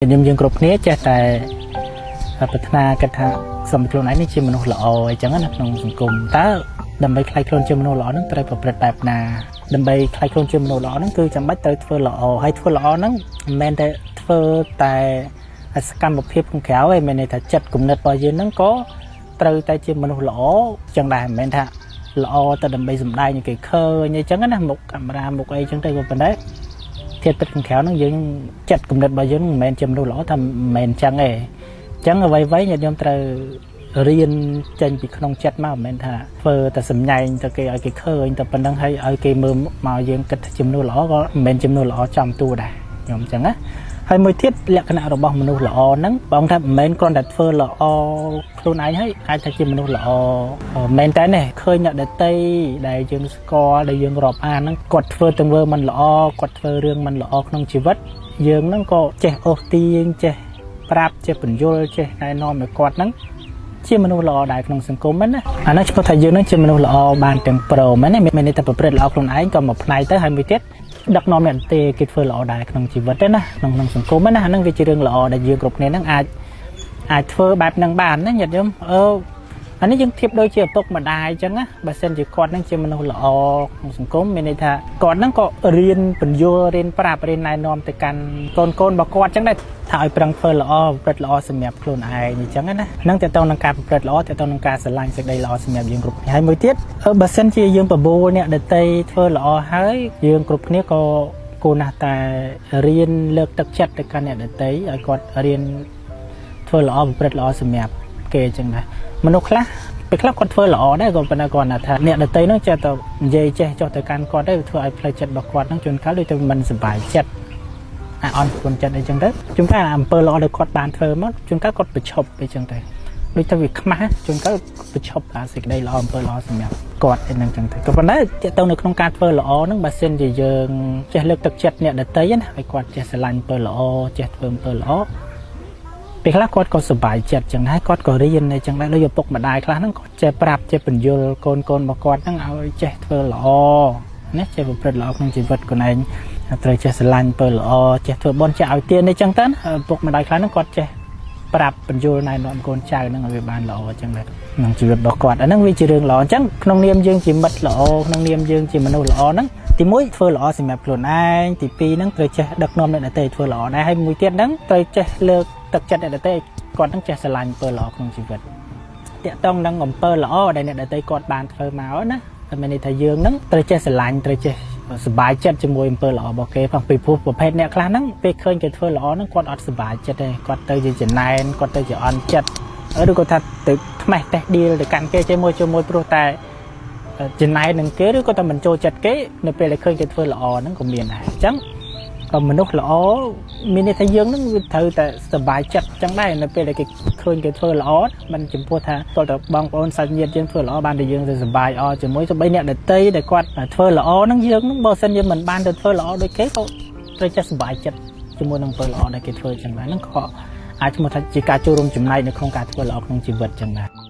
ខ្ញុំយើងគ្រប់គ្នាចេះតែប្រាថ្នាគិតថាសូមខ្លួនឯងនេះជាមនុស្សល្អអញ្ចឹងណាក្នុងសង្គមតើដើម្បីក្លាយខ្លួនជាមនុស្សល្អហ្នឹងត្រូវប្រព្រឹត្តបែបណាដើម្បីក្លាយខ្លួនជាមនុស្សល្អហ្នឹងគឺចាំបាច់ត្រូវធ្វើល្អហើយធ្វើល្អហ្នឹងមិនមែនតែធ្វើតែសកម្មភាពខាងក្រៅទេមានន័យថាចិត្តគំនិតរបស់យើងហ្នឹងក៏ត្រូវតែជាមនុស្សល្អចឹងដែរមិនមែនថាល្អតែដើម្បីសម្ដែងឲ្យគេឃើញអញ្ចឹងណាមុខកាមេរ៉ាមុខអីចឹងទៅក៏ប៉ុន្តែធាតុពិតខាងក្រៅហ្នឹងយើងចិត្តគំនិតរបស់យើងមិនមែនជាមនុស្សល្អថាមិនមែនចឹងទេអញ្ចឹងអ្វីៗញាតិញោមត្រូវរៀនចេញពីក្នុងចិត្តមកមិនមែនថាធ្វើតែសម្ញែងទៅគេឲ្យគេឃើញតែប៉ុណ្្នឹងហើយឲ្យគេមើលមកយើងគិតថាជាមនុស្សល្អក៏មិនមែនជាមនុស្សល្អចំតួដែរញោមចឹងណាហើយមួយទៀតលក្ខណៈរបស់មនុស្សល្អហ្នឹងបងថាមិនមែនគ្រាន់តែធ្វើល្អខ្លួនឯងហើយអាចថាជាមនុស្សល្អមិនមែនតែនេះឃើញអ្នកដទៃដែលយើងស្គាល់ដែលយើងរាប់អានហ្នឹងគាត់ធ្វើទង្វើមិនល្អគាត់ធ្វើរឿងមិនល្អក្នុងជីវិតយើងហ្នឹងក៏ចេះអូសទាញចេះប្រាប់ចេះពន្យល់ចេះណែនាំឲ្យគាត់ហ្នឹងជាមនុស្សល្អដែរក្នុងសង្គមហ្នឹងណាអានោះឈ្មោះថាយើងហ្នឹងជាមនុស្សល្អបានទាំងព្រមហ្នឹងមានន័យថាប្រព្រឹត្តល្អខ្លួនឯងក៏មួយផ្នែកទៅហើយមួយទៀតដឹកនាំអ្នកដទៃគេធ្វើល្អដែរក្នុងជីវិតទេណាក្នុងសង្គមណាអាហ្នឹងវាជារឿងល្អដែលយើងគ្រប់គ្នាហ្នឹងអាចធ្វើបែបហ្នឹងបានណាញាតិញោមអានេះយើងធៀបដូចជាឪពុកម្ដាយអញ្ចឹងណាបើសិនជាគាត់ហ្នឹងជាមនុស្សល្អក្នុងសង្គមមានន័យថាគាត់ហ្នឹងក៏រៀនពន្យល់រៀនប្រាប់រៀនណែនាំទៅកាន់កូនៗរបស់គាត់អញ្ចឹងដែរថាឲ្យប្រឹងធ្វើល្អប្រព្រឹត្តល្អសម្រាប់ខ្លួនឯងអញ្ចឹងណាហ្នឹងតើតើនឹងការប្រព្រឹត្តល្អតើតើនឹងការស្រឡាញ់សេចក្តីល្អសម្រាប់យើងគ្រប់គ្នាហើយមួយទៀតបើសិនជាយើងបបួលអ្នកដទៃធ្វើល្អហើយយើងគ្រប់គ្នាក៏គួរណាស់តែរៀនលើកទឹកចិត្តទៅកាន់អ្នកដទៃឲ្យគាត់រៀនធ្វើល្អប្រព្រឹត្តល្អសម្រាប់គេអញ្ចឹងដែរមនុស្សខ្លះពេលខ្លះគាត់ធ្វើល្អដែរក៏ប៉ុន្តែគាត់ថាអ្នកដទៃហ្នឹងចេះតែនិយាយចេះចុះទៅកាន់គាត់ទៅធ្វើឲ្យផ្លូវចិត្តរបស់គាត់ហ្នឹងជួនកាលដូចទៅមិនសប្បាយចិត្តអាអន់ខ្លួនចិត្តអីចឹងទៅជួនកាលអំពើល្អដែលគាត់បានធ្វើមកជួនកាលគាត់ប្រឈប់អីចឹងទៅដូចទៅវាខ្មាស់ជួនកាលប្រឈប់អាសេចក្តីល្អអំពើល្អសម្រាប់គាត់អីហ្នឹងចឹងទៅក៏ប៉ុន្តែទាក់ទងនៅក្នុងការធ្វើល្អហ្នឹងបើសិនជាយើងចេះលើកទឹកចិត្តអ្នកដទៃណាឲ្យគាត់ចេះស្រឡាញ់អំពើល្អចេះធ្វើអំពើល្អពេលខ្លះគាត់ក៏សប្បាយចិត្តចឹងដែរគាត់ក៏រៀនអីចឹងដែរដូចឪពុកម្ដាយខ្លះហ្នឹងគាត់ចេះប្រាប់ចេះពន្យល់កូនរបស់គាត់ហ្នឹងឲ្យចេះធ្វើល្អណាចេះប្រព្រឹត្តល្អក្នុងជីវិតខ្លួនឯងត្រូវចេះស្រឡាញ់អំពើល្អចេះធ្វើបុណ្យចេះឲ្យទានអីចឹងទៅឪពុកម្ដាយខ្លះហ្នឹងគាត់ចេះប្រាប់ពន្យល់ណែនាំកូនចៅហ្នឹងឲ្យវាបានល្អចឹងដែរក្នុងជីវិតរបស់គាត់អាហ្នឹងវាជារឿងល្អអញ្ចឹងក្នុងនាមយើងជាមិត្តល្អក្នុងនាមយើងជាមនុស្សល្អហ្នឹងទី1ធ្វើល្អសម្រាប់ខ្លួនឯងទី2ហ្នឹងត្រូវចេះដឹកនាំអ្នកដទៃធ្វើល្អដែរហើយមួយទៀតហ្នឹងត្រូវចេះលើកទឹកចិត្តអ្នកដទៃគាត់នឹងចេះស្រឡាញ់អំពើល្អក្នុងជីវិតទាក់ទងនឹងអំពើល្អដែលអ្នកដទៃគាត់បានធ្វើមកណាតែមានន័យថាយើងនឹងត្រូវចេះស្រឡាញ់ត្រូវចេះសប្បាយចិត្តជាមួយអំពើល្អរបស់គេផងពីព្រោះប្រភេទអ្នកខ្លះហ្នឹងពេលឃើញគេធ្វើល្អហ្នឹងគាត់អត់សប្បាយចិត្តទេគាត់ទៅជាចំណែនគាត់ទៅជាអន់ចិត្តឬក៏ថាទៅថ្មេះតេះឌីលទៅកាន់គេជាមួយព្រោះតែចំណែននឹងគេឬក៏តែមិនចូលចិត្តគេនៅពេលដែលឃើញគេធ្វើល្អហ្នឹងក៏មានដែរអញ្ចឹងមនុស្សល្អមានន័យថាយើងនឹងវាត្រូវតែសប្បាយចិត្តចឹងដែរនៅពេលដែលគេឃើញគេធ្វើល្អមិនចំពោះថាទាល់តែបងប្អូនសាច់ញាតិយើងធ្វើល្អបានតែយើងទៅសប្បាយអជាមួយសូម្បីអ្នកដទៃដែលគាត់ធ្វើល្អហ្នឹងយើងនឹងបើសិនយើងមិនបានទៅធ្វើល្អដូចគេក៏ត្រូវចេះសប្បាយចិត្តជាមួយនឹងធ្វើល្អដែលគេធ្វើចឹងដែរហ្នឹងក៏អាចឈ្មោះថាជាការចូលរួមចំណែកនៅក្នុងការធ្វើល្អក្នុងជីវិតចឹងដែរ។